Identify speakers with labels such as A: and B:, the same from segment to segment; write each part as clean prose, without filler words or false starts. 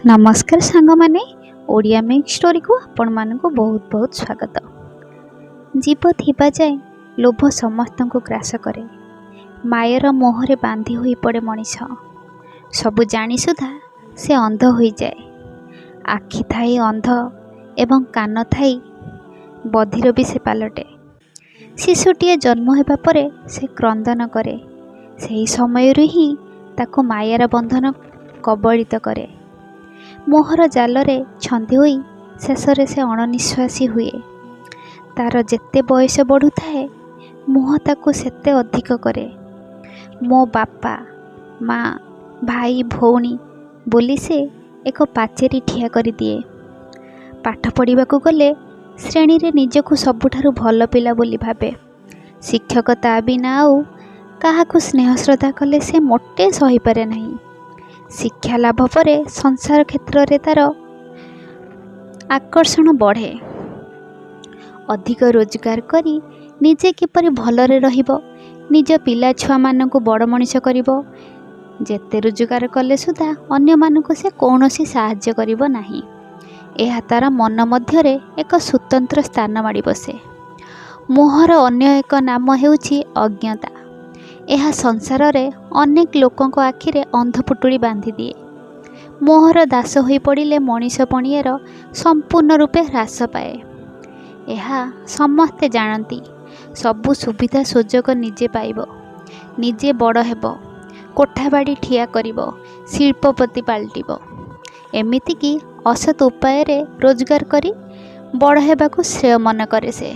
A: ନମସ୍କାର ସାଙ୍ଗମାନେ, ଓଡ଼ିଆ ମେକ୍ ଷ୍ଟୋରିକୁ ଆପଣମାନଙ୍କୁ ବହୁତ ବହୁତ ସ୍ୱାଗତ। ଜୀବ ଥିବା ଯାଏ ଲୋଭ ସମସ୍ତଙ୍କୁ ଗ୍ରାସ କରେ। ମାୟାର ମୋହରେ ବାନ୍ଧି ହୋଇପଡ଼େ ମଣିଷ। ସବୁ ଜାଣି ସୁଦ୍ଧା ସେ ଅନ୍ଧ ହୋଇଯାଏ। ଆଖି ଥାଇ ଅନ୍ଧ ଏବଂ କାନ ଥାଇ ବଧିର ବି ସେ ପାଲଟେ। ଶିଶୁଟିଏ ଜନ୍ମ ହେବା ପରେ ସେ କ୍ରନ୍ଦନ କରେ। ସେହି ସମୟରୁ ହିଁ ତାକୁ ମାୟାର ବନ୍ଧନ କବଳିତ କରେ। ମୋହର ଜାଲରେ ଛନ୍ଦି ହୋଇ ଶେଷରେ ସେ ଅଣନିଶ୍ୱାସୀ ହୁଏ। ତା'ର ଯେତେ ବୟସ ବଢ଼ୁଥାଏ, ମୋହ ତାକୁ ସେତେ ଅଧିକ କରେ। ମୋ ବାପା, ମା, ଭାଇ, ଭଉଣୀ ବୋଲି ସେ ଏକ ପାଚେରୀ ଠିଆ କରିଦିଏ। ପାଠ ପଢ଼ିବାକୁ ଗଲେ ଶ୍ରେଣୀରେ ନିଜକୁ ସବୁଠାରୁ ଭଲ ପିଲା ବୋଲି ଭାବେ। ଶିକ୍ଷକ ତା ବିନା ଆଉ କାହାକୁ ସ୍ନେହ ଶ୍ରଦ୍ଧା କଲେ ସେ ମୋଟେ ସହିପାରେ ନାହିଁ। ଶିକ୍ଷା ଲାଭ ପରେ ସଂସାର କ୍ଷେତ୍ରରେ ତା'ର ଆକର୍ଷଣ ବଢ଼େ। ଅଧିକ ରୋଜଗାର କରି ନିଜେ କିପରି ଭଲରେ ରହିବ, ନିଜ ପିଲା ଛୁଆମାନଙ୍କୁ ବଡ଼ ମଣିଷ କରିବ। ଯେତେ ରୋଜଗାର କଲେ ସୁଦ୍ଧା ଅନ୍ୟମାନଙ୍କୁ ସେ କୌଣସି ସାହାଯ୍ୟ କରିବ ନାହିଁ, ଏହା ତା'ର ମନ ମଧ୍ୟରେ ଏକ ସ୍ୱତନ୍ତ୍ର ସ୍ଥାନ ମାଡ଼ି ବସେ। ମୋହର ଅନ୍ୟ ଏକ ନାମ ହେଉଛି ଅଜ୍ଞତା। ଏହା ସଂସାରରେ ଅନେକ ଲୋକଙ୍କ ଆଖିରେ ଅନ୍ଧପୁଟୁଳି ବାନ୍ଧିଦିଏ। ମୋହର ଦାସ ହୋଇପଡ଼ିଲେ ମଣିଷ ପଣିଆର ସମ୍ପୂର୍ଣ୍ଣ ରୂପେ ହ୍ରାସ ପାଏ। ଏହା ସମସ୍ତେ ଜାଣନ୍ତି। ସବୁ ସୁବିଧା ସୁଯୋଗ ନିଜେ ପାଇବ, ନିଜେ ବଡ଼ ହେବ, କୋଠାବାଡ଼ି ଠିଆ କରିବ, ଶିଳ୍ପପତି ପାଲଟିବ। ଏମିତିକି ଅସତ୍ ଉପାୟରେ ରୋଜଗାର କରି ବଡ଼ ହେବାକୁ ଶ୍ରେୟ ମନେ କରେ ସେ।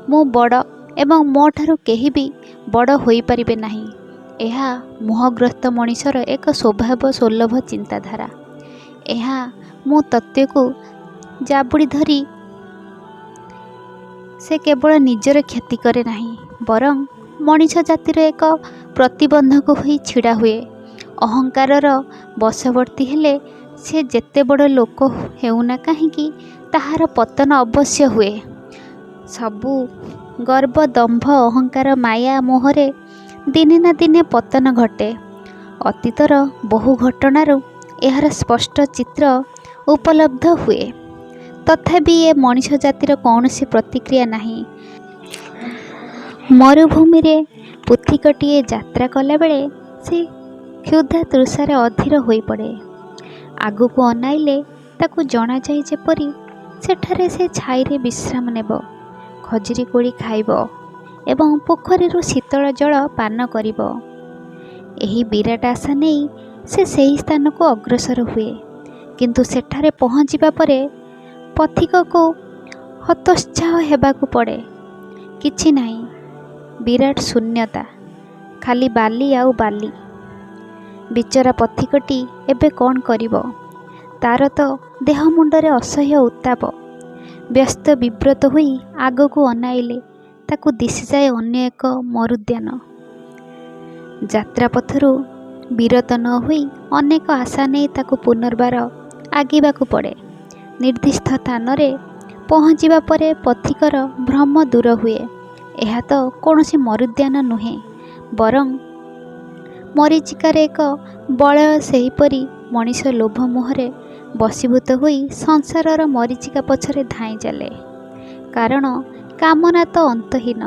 A: ମୁଁ ବଡ଼ ଏବଂ ମୋ ଠାରୁ କେହି ବି ବଡ଼ ହୋଇପାରିବେ ନାହିଁ, ଏହା ମୋହଗ୍ରସ୍ତ ମଣିଷର ଏକ ସ୍ୱଭାବ ସୁଲଭ ଚିନ୍ତାଧାରା। ଏହା ମୁଁ ତତ୍ତ୍ୱକୁ ଜାବୁଡ଼ି ଧରି ସେ କେବଳ ନିଜର କ୍ଷତି କରେ ନାହିଁ, ବରଂ ମଣିଷ ଜାତିର ଏକ ପ୍ରତିବନ୍ଧକ ହୋଇ ଛିଡ଼ା ହୁଏ। ଅହଙ୍କାରର ବଶବର୍ତ୍ତୀ ହେଲେ ସେ ଯେତେ ବଡ଼ ଲୋକ ହେଉନା କାହିଁକି, ତାହାର ପତନ ଅବଶ୍ୟ ହୁଏ। ସବୁ ଗର୍ବ, ଦମ୍ଭ, ଅହଙ୍କାର, ମାୟା ମୋହରେ ଦିନେ ନା ଦିନେ ପତନ ଘଟେ। ଅତୀତର ବହୁ ଘଟଣାରୁ ଏହାର ସ୍ପଷ୍ଟ ଚିତ୍ର ଉପଲବ୍ଧ ହୁଏ। ତଥାପି ଏ ମଣିଷ ଜାତିର କୌଣସି ପ୍ରତିକ୍ରିୟା ନାହିଁ। ମରୁଭୂମିରେ ପଥିକଟିଏ ଯାତ୍ରା କଲାବେଳେ ସେ କ୍ଷୁଧା ତୃଷାରେ ଅଧୀର ହୋଇପଡ଼େ। ଆଗକୁ ଅନାଇଲେ ତାକୁ ଜଣାଯାଏ ଯେପରି ସେଠାରେ ସେ ଛାଇରେ ବିଶ୍ରାମ ନେବ, ଖଜୁରୀ କୋଳି ଖାଇବ ଏବଂ ପୋଖରୀରୁ ଶୀତଳ ଜଳ ପାନ କରିବ। ଏହି ବିରାଟ ଆଶା ନେଇ ସେ ସେହି ସ୍ଥାନକୁ ଅଗ୍ରସର ହୁଏ। କିନ୍ତୁ ସେଠାରେ ପହଞ୍ଚିବା ପରେ ପଥିକକୁ ହତୋତ୍ସାହ ହେବାକୁ ପଡ଼େ। କିଛି ନାହିଁ, ବିରାଟ ଶୂନ୍ୟତା, ଖାଲି ବାଲି ଆଉ ବାଲି। ବିଚରା ପଥିକଟି ଏବେ କ'ଣ କରିବ? ତା'ର ତ ଦେହ ମୁଣ୍ଡରେ ଅସହ୍ୟ ଉତ୍ତାପ। ବ୍ୟସ୍ତ ବିବ୍ରତ ହୋଇ ଆଗକୁ ଅନାଇଲେ ତାକୁ ଦିଶିଯାଏ ଅନ୍ୟ ଏକ ମରୁଦ୍ୟାନ। ଯାତ୍ରାପଥରୁ ବିରତ ନ ହୋଇ ଅନେକ ଆଶା ନେଇ ତାକୁ ପୁନର୍ବାର ଆଗେଇବାକୁ ପଡ଼େ। ନିର୍ଦ୍ଦିଷ୍ଟ ସ୍ଥାନରେ ପହଞ୍ଚିବା ପରେ ପଥିକର ଭ୍ରମ ଦୂର ହୁଏ। ଏହା ତ କୌଣସି ମରୁଦ୍ୟାନ ନୁହେଁ, ବରଂ ମରୀଚିକାର ଏକ ବଳୟ। ସେହିପରି ମଣିଷ ଲୋଭ ମୋହରେ ବଶୀଭୂତ ହୋଇ ସଂସାରର ମରୀଚିକା ପଛରେ ଧାଇଁ ଚାଲେ। କାରଣ କାମନା ତ ଅନ୍ତହୀନ।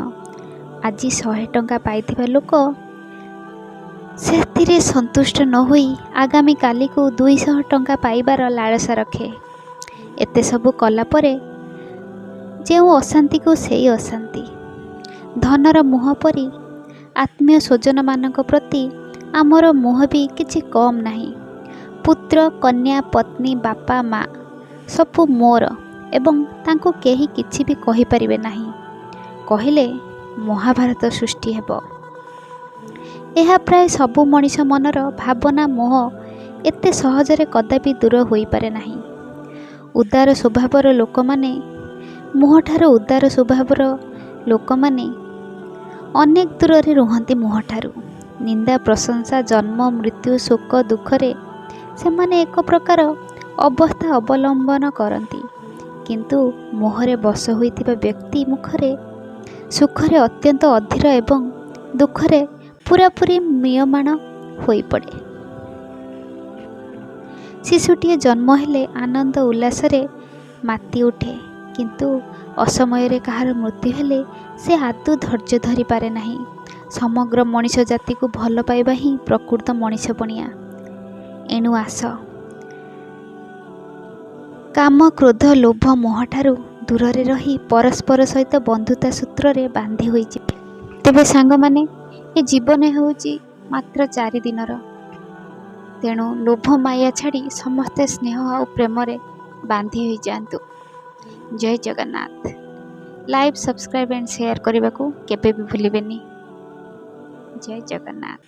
A: ଆଜି 100 ଟଙ୍କା ପାଇଥିବା ଲୋକ ସେଥିରେ ସନ୍ତୁଷ୍ଟ ନ ହୋଇ ଆଗାମୀ କାଲିକୁ 200 ଟଙ୍କା ପାଇବାର ଲାଳସା ରଖେ। ଏତେ ସବୁ କଲା ପରେ ଯେଉଁ ଅଶାନ୍ତିକୁ ସେଇ ଅଶାନ୍ତି। ଧନର ମୋହ ପରି ଆତ୍ମୀୟ ସ୍ୱଜନମାନଙ୍କ ପ୍ରତି ଆମର ମୋହ ବି କିଛି କମ୍ ନାହିଁ। ପୁତ୍ର, କନ୍ୟା, ପତ୍ନୀ, ବାପା, ମା ସବୁ ମୋର ଏବଂ ତାଙ୍କୁ କେହି କିଛି ବି କହିପାରିବେ ନାହିଁ, କହିଲେ ମହାଭାରତ ସୃଷ୍ଟି ହେବ। ଏହା ପ୍ରାୟ ସବୁ ମଣିଷ ମନର ଭାବନା। ମୋହ ଏତେ ସହଜରେ କଦାପି ଦୂର ହୋଇପାରେ ନାହିଁ। ଉଦାର ସ୍ୱଭାବର ଲୋକମାନେ ମୋହଠାରୁ ଉଦାର ସ୍ୱଭାବର ଲୋକମାନେ ଅନେକ ଦୂରରେ ରୁହନ୍ତି ମୋହଠାରୁ। ନିନ୍ଦା, ପ୍ରଶଂସା, ଜନ୍ମ, ମୃତ୍ୟୁ, ଶୋକ, ଦୁଃଖରେ ସେମାନେ ଏକ ପ୍ରକାର ଅବସ୍ଥା ଅବଲମ୍ବନ କରନ୍ତି। କିନ୍ତୁ ମୋହରେ ବଶ ହୋଇଥିବା ବ୍ୟକ୍ତି ମୁଖରେ ସୁଖରେ ଅତ୍ୟନ୍ତ ଅଧୀର ଏବଂ ଦୁଃଖରେ ପୂରାପୂରି ମ୍ରିୟମାଣ ହୋଇପଡ଼େ। ଶିଶୁଟିଏ ଜନ୍ମ ହେଲେ ଆନନ୍ଦ ଉଲ୍ଲାସରେ ମାତି ଉଠେ, କିନ୍ତୁ ଅସମୟରେ କାହାର ମୃତ୍ୟୁ ହେଲେ ସେ ଆଦୌ ଧୈର୍ଯ୍ୟ ଧରିପାରେ ନାହିଁ। ସମଗ୍ର ମଣିଷ ଜାତିକୁ ଭଲ ପାଇବା ହିଁ ପ୍ରକୃତ ମଣିଷ ପଣିଆ। ଏଣୁ ଆସ, କାମ, କ୍ରୋଧ, ଲୋଭ, ମୋହଠାରୁ ଦୂରରେ ରହି ପରସ୍ପର ସହିତ ବନ୍ଧୁତା ସୂତ୍ରରେ ବାନ୍ଧି ହୋଇଯିବା। ତେବେ ସାଙ୍ଗମାନେ, ଏ ଜୀବନ ହେଉଛି ମାତ୍ର 4 ଦିନର। ତେଣୁ ଲୋଭ ମାୟା ଛାଡ଼ି ସମସ୍ତେ ସ୍ନେହ ଆଉ ପ୍ରେମରେ ବାନ୍ଧି ହୋଇଯାଆନ୍ତୁ। Jai Jagannath. Like, subscribe and share କରିବାକୁ କେବେ ବି ଭୁଲିବେନି। ଜୟ ଜଗନ୍ନାଥ।